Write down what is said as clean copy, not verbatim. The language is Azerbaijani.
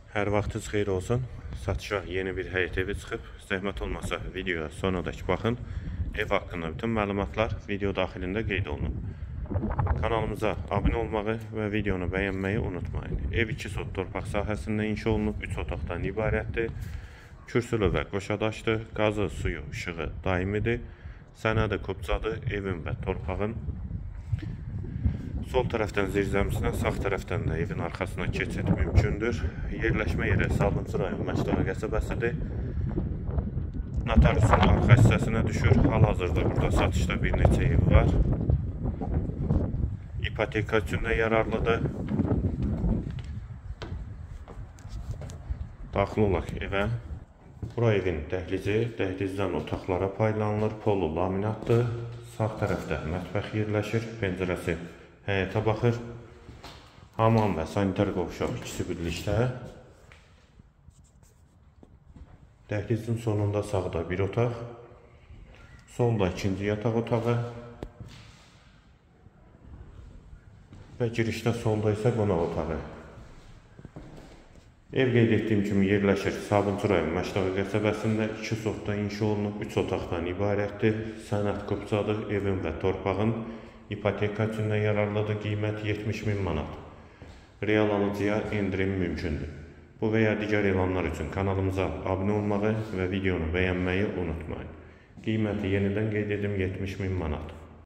Hər vaxtınız xeyir olsun. Satışa yeni bir həyət evi çıxıb. Zəhmət olmasa videoya sonradakı baxın. Ev haqqında bütün məlumatlar video daxilində qeyd olunub. Kanalımıza abunə olmağı və videonu bəyənməyi unutmayın. Ev 2 sot torpaq sahəsində inşa olunub, 3 otaqdan ibarətdir. Kürsülü və qoşadaşdır. Qazı, suyu, işığı daimidir. Sənədi kopçadır. Evin və torpağın. Sol tərəfdən zirzəmisinə, sağ tərəfdən də evin arxasına keçid mümkündür. Yerləşmə yeri Sabunçu rayon Məşdala qəsəbəsidir. Notariusun arxa hissəsinə düşür. Hal-hazırda burada satışda bir neçə ev var. İpoteka üçün də yararlıdır. Daxil olaq evə. Bura evin dəhlizi, dəhlizdən otaqlara paylanılır. Polu laminatdır. Sağ tərəfdə mətbəx yerləşir, pəncərəsi həyətə baxır. Hamam və sanitar qovşaq ikisi birlikdə. Dəhlizin sonunda sağda bir otaq, solda ikinci yataq otağı və girişdə solda isə qonaq otağı. Ev qeyd etdiyim kimi yerləşir Sabunçu rayon Məşdala qəsəbəsində, 2 sotda inşa olunub, 3 otaqdan ibarətdir. Sənəd kopçadır, evin və torpağın. İpoteka üçün də yararlıdır, qiymət 70 min manat. Real alıcıya endirim mümkündür. Bu və ya digər elanlar üçün kanalımıza abunə olmağı və videonu bəyənməyi unutmayın. Qiyməti yenidən qeyd edim, 70 min manat.